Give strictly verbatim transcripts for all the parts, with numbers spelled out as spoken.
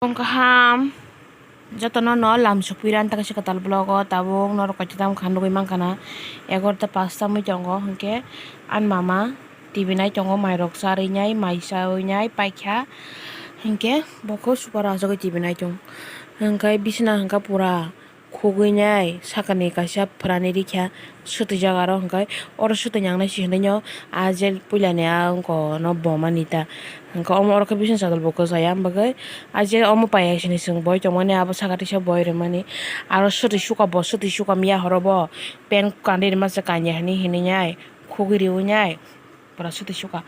Tong kaham, jotono no lam sokphi rani taka se kwtal vlog o tabuk norok kaisa tam kha nugwi mankha na egarota pasta wngwi tongo, hinkhe ani mama T V nai tongo, mairok charwi nai, mai chawi nai paikha, hinkhe bo khe super asugwi T V nai tongo, hinkhe bisina hinkhe pura khugwi nai sakani kaisa phrani rikha. Swtwi jaga aro hwnkhe oro swtwi nangnai se hinwi no, ah je puilani ah wngkha no bo mani ta, hwnkhe omo oro khe bising sadol bo kwchaya, hwnkhe ah je omo paiya sini chwng boi tongmani, abo saka tisa boi rwmani, aro swtwi suka bo, swtwi suka miya horo bo pant kanwi rwma se kanya hinwi hinwi nai khugwi riwi nai. Pura swtwi suka.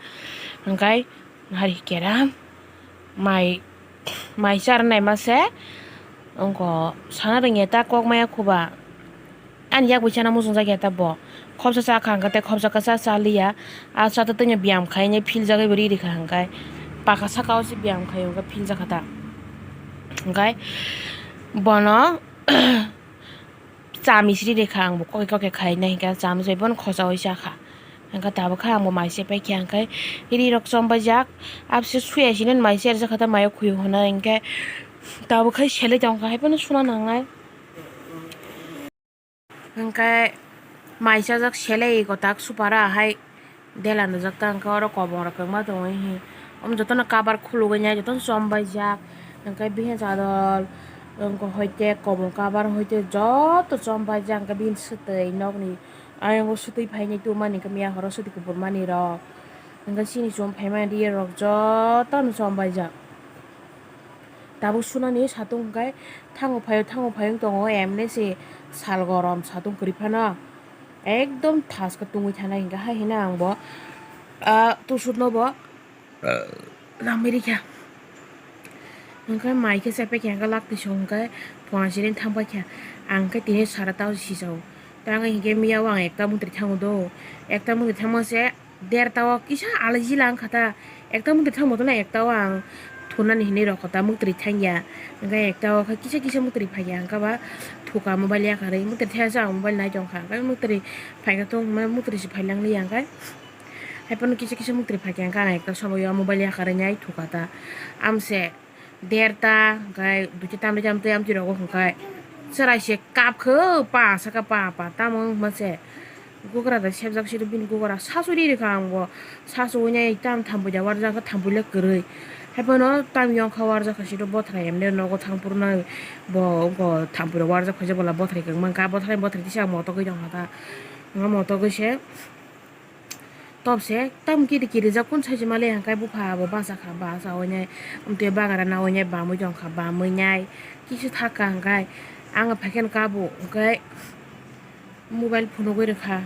Hwnkhe hari kera mai, mai charnai mase wngkha sana rwngya ta kok maya khuba. Ani yak bai chana muchungjak ya ta bo. Khopsa cha kha hwnkhe tei khopsa kwchar cha liya. A cha ta twino biyam khainai philjagwi bo ri rikha hwnkhe. Paka saka o se biyam khai hwnkhe philjakha ta. Hwnkhe bono cha misri rikha ang bo kokhe kokhe khainai hwnkhe cha mujai bono khochaui chakha. Hwnkhe tabuk khe ang bo mai se paikha hwnkhe ri rok chombaijak. Abse suya sini mai se rijak kha ta mai o khuyuk hwnwi hwnkhe tabuk khe selai tongkha hai phano suna nangnai. Hwnkhe mai chajak selai kotak supara hai dela nujak ta hwnkhe oro kobong rok kwbangma tongo hi. Omo jotono cover khulugwi nai jotono chombaijak hwnkhe bini chador wngkha hoite kobong cover hoite joto chombaijak hwnkhe bini swtwi nokni ayongo swtwi phainai tubumani hwnkhe miya horo swtwi kuphur mani rok hwnkhe chini chum phaimani riyarok jotono chombaijak. Tabuk sunani satung hwnkhe thango phaio thango phaio wng tongo, emne se sal gorom satung kwrwi phano ekdom thaska tungwi thanai hwnkhe hai hino ang bo, ah, tusutno bo, ah, nangwi rikha. Hwnkhe mai khe chepakhe hwnkhe laktisong hwnkhe phone siri thangpaikha, ang khe tini sara tao sijao. Tangwi hwnkhe miyao ang ekta mantri thango do, ekta mantri thangma se. Derta o kisa alaiji lang kha ta, ekta mantri thang botono ekta o ang thunani hinwi rw kha ta, mantri thang ya, hwnkhe ekta o khe kisa kisa mantri phai ya, hwnkhe ba thuka mobile yakarwi, mantri thang ya se ang mobile nai tong kha, hwnkhe mantri phai kha thung hwnwi mantri se phai lang li ya, hwnkhe hai phano kisa kisa mantri phai kha, hwnkhe ang ekta somoi o mobile yakarwi nai thuka ta, amse. Derta, hwnkhe duita tamni tamtwi amtwi rogo hwnkhe chwrai se kap khe pa saka pa pa tamo wngma se. Gukra da sebjak se bini gukra sasu ri rikha ang bo sasu wngnai tam thampui da warjak khe thampui le kwrwi. Haiphano tam yongkha warjak kha se bothrai emne nogo thang phuru nai bo wngkha thampui rok warjak kha se bola bothrai kwbangma kha bothrai bothrai tisa motogwi tongkha ta. Wngkha motogwi se. Topse tamo kiri kiri jak kun sai se mali hwnkhe bupha bo bachakha bachaui nai amtwi bagara naui nai bamwi tongkha bamwi nai kisu thaka hwnkhe ang phaikhe kabo hwnkhe mobile phunugwi rwkha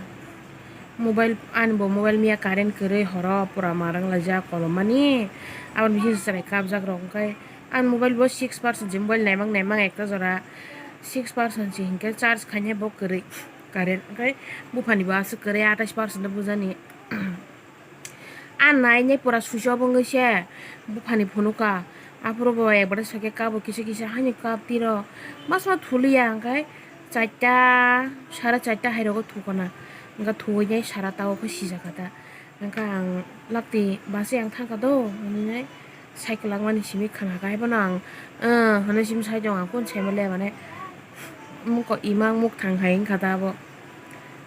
mobile ani bo mobile miya current kwrwi horo pura ma rwnglaijak kolom mani aboni bising chwrai kapjak rok hwnkhe ani mobile bo six percent se mobile naimang naimang ekta jora six percent se hwnkhe charge khainai bo kwrwi. Current hwnkhe buphani bo aswk kwrwi atais percent bujani. A nainai pura switch off wngwi se buphani phunukha. Aphuru bo ekbatai sakhe kabo kisa kisa haino kap tiro. Masma thuliya hwnkhe charta sara charta hairogo thukana. Hwnkhe thuwi nai sara tao khe sijakha ta. Hwnkhe ang lakti bus-e ang thangkha do, hwnwi sai kwlangmani simi khna kha, haiphano ang, "Ahh," hwnwi simi sai tongo, ang kunu saimale mane mukko imang mukthang hai wngkha ta abo.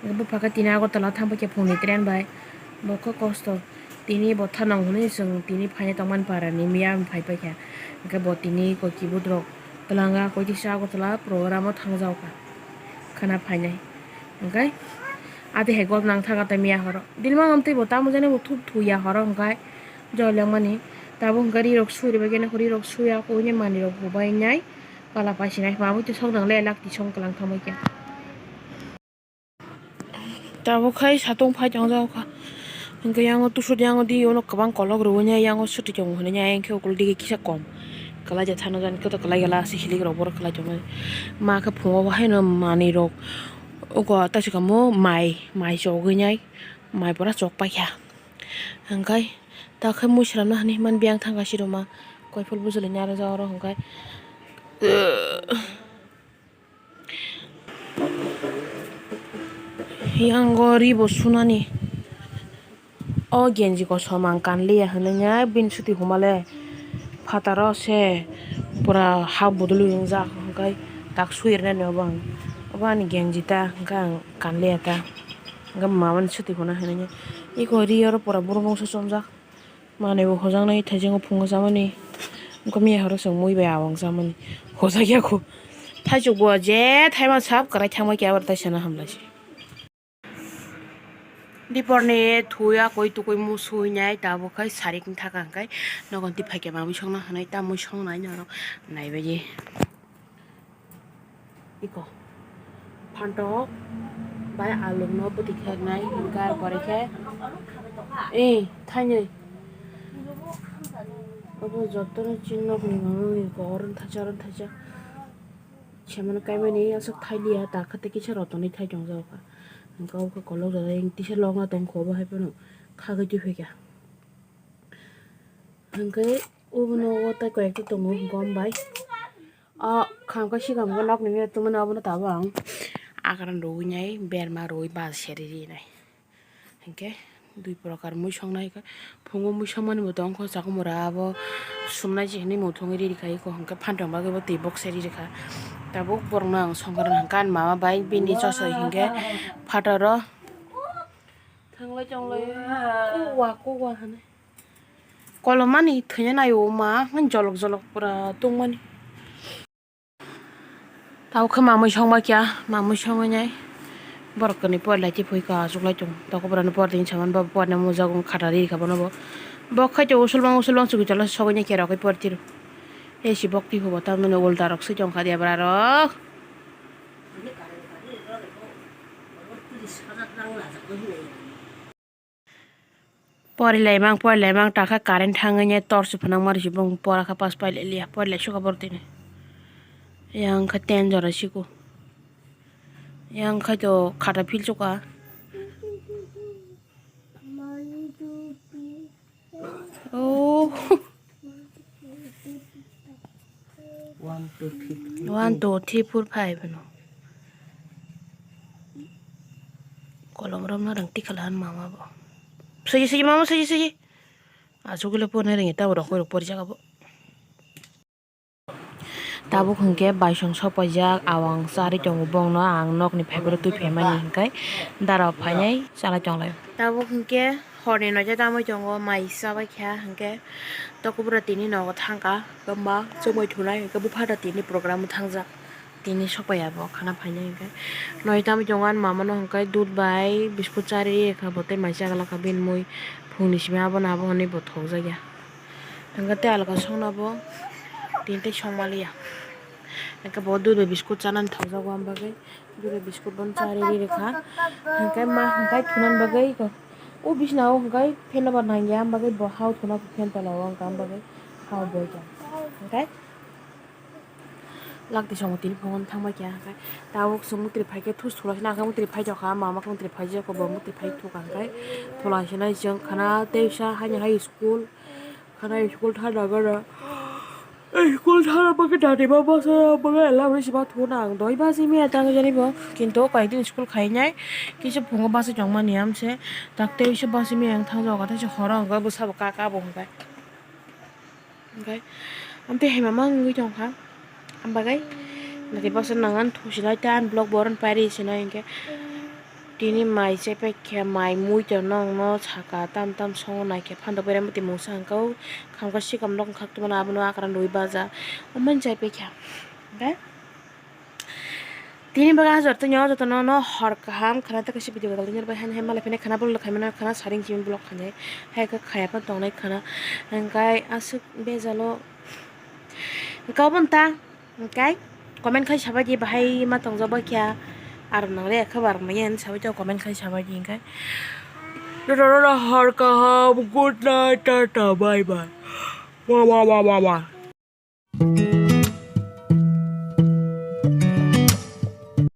Bupha khe tini Agartala thang paikha phungni train bai, bo khe kosto, tini bo thanang hwnwi chwng tini phaina tongmani para ni miya phai paikha, hwnkhe bo tini koi kibud rok twlanga koi kisa Agartala program o thangjaokha khna phainai. Hwnkhe ati hai gotnang thangkha ta miya horo. Dilmang amtwi bo tamo jani bo thup thuya horo hwnkhe jolengmani. Tabuk hwnkhe rirok suri bagwi nokho rirok suya koi nai manwirok bubainai pala paisinai mamwi twi soknang le lakti song kwlang thangbai khe. Tabuk khai satung phai tongjak kha. Hwnkhe yango tusut yango di yono kwbang kolok rwui nai yango swtwi tongo hwnwi nai ayang khe ukuluk dige kisa kom. Kwlaija thano jani khe to kwlai gala aswk hilik rok borok kwlai tongnai. Ma khe phungo bo haino manwi rok. Oko taisikamo mai, mai chogwi nai, mai pura chok paikha. Hwnkhe ta khe mui swnamna hinwi himani biyang thangkha siruma, koiphul bujulini aro jagao hwnkhe, yango ri bo sunani. O genji kosom ang kanliya hinwi bini swtwi humale phataro se Pura ha budulwi wngjak, hwnkhe tak suirnani obo ang. Obo ani genji ta, hwnkhe ang kanliya ta. Hwnkhe mamani swtwi hwnna hinwi iko ri oro pura burung bongso chongjak. Manwi bo hojaknai thaichungo phungo chamani. Wngkha miya horo chwng mui bai awang chamani. Hojakya kho. Thaichuk bo je thaima sap kwrai thangma kya bar tai sana hamlaisi. Diporni thuya koi tukui musuinai tabuk khai sarik thaka hwnkhe nogo twi phaikhe mamwi songna hwnwi tamwi songnai norok naibaidi. Iko phantok bai alukno bwtwi khe wngnai hwnkhe ar pore khe e thainwi obo jotono chini nokni mama iko oron thaisa oron thaisa semano kaimani aswk thailiya takha tei kisa rotoni thai tongjak kha hwnkhe obo khe kolok jora tisa lokna tongkha obo hai phano khagwi twi phaikha hwnkhe obono o tei koi ekta tongo gom bai. O khamkha sikhamkha nokni mia tongmani obono tabuk ang akran rwui nai berma rwui baj seri rinai. Hinkhe dui prokar mui songnai khe phungo mui songmani bo tongkho chakhumora abo sumnai se hinwi muthungwi ri rikha eko hinkhe phantok bagwi bo twi box se ri rikha. Tabuk borokno ang songkha rwna hinkhe ani mama bai bini chosoi hinkhe phataro thanglai chonglai kowa kowa hinwi. Kolomani thwina naio ma, jolok jolok pura tongmani. Tao khe mamui songma kya, mamui songwi nai. Borok kwnwi por lai chipui ka, achuklai tongo. Toko borokni por tini saman ba por ni mujak wng khata ri kha bono bo. Bo khai to usul bang usul bang chukui tala sogwi nai kera khe por tiro. Ei si bok tihu bo tamni ulta rok se tong kha de abra rok. Pori lai mang, pori lai mang, takha current thangwi nai torch phwnang mari si bung pora kha pass pai liya, pori lai suka borok tini. Yang kha ten jora siko. Yang kha to khata phil suka. Oh. One, two, three, four, five hwno. Kolom romna rang tikhala han mama bo. Siji, siji, mama, siji, siji. Asugule porna ringi tabo rok, rok porjak abo. Tabuk hwnkhe baisong sopaijak, awang charwi tongo bongno, ang nokni phaiboro twi phaimani hwnkhe dara phainai chalai tonglai. Tabuk hwnkhe horni noita tamwi tongo, mai chabai kha hwnkhe tokobora tini nogo thangkha, kwma chumui thunai hwnkhe buphada tini program thangjak, tini sopaiya bo khana phainai hwnkhe noita tamwi tongo ani mamano hwnkhe dudh bai biskut charwi rikha bo tei mai chaglakha bini mui phungni simi abono abo hwnwi bo thokjakya. Hwnkhe tei alka songna bo tini tei songmaliya. Hwnkhe bo dudh bai biskut chanani thokjago, am bagwi dudh bai biskut bono charwi ri rikha. Hwnkhe ma hwnkhe thunani bagwi o bisna o hwnkhe fan no ba nangya, am bagwi bo hao thuna fan tola o wngkha, am bagwi hao boikha. Hwnkhe. Lakti songo tini phone thangbai kha, hwnkhe tabuk chwng mutri phaikhe thus thula se nang khe mutri phai tongkha, mama khe mutri phai jokho bo mutri phai thukha, hwnkhe thula se nai chwng khana tei sa haino hai school, khana school thana gana school thana bagwi dati ma basa bagwi lamri se ma thuna ang doi baji miya tang jani bo, kintu koi din school khainai kisa phungo basa tongmani amse tak tei se basa miya ang thang jokha tei se horo hwnkhe bwsa bo kaka bo hwnkhe. Hwnkhe amtwi hai mama wngwi tongkha, am bagwi naitwi baksa nang ani thusinai tei ani vlog bo oro pairwi sinai hwnkhe tini mai chepek khe mai mui tongno wngno saka tam tam songo naikhe phantok berai mutwi mungsa hwnkhe o khamkha sikam nok wngkha tongmani abono akran rwi baja omo chepek kha hwnkhe. Tini bagwi ah jotono jotono no hor kaham khana tei kaisa video gadal nini bai hani hai malai phai khana bolong khai mano khana saring simi bolong khainai hai khe khaya phano tongnai khana hwnkhe aswk bejalo hwnkhe obo ta hwnkhe comment khai sabaidi bahai ma tongjak bai kha aro nang le khe bar maya hinwi sabaidi comment khai sabaidi hwnkhe jotono no hor kaham good night tata bye bye wa wa wa wa wa.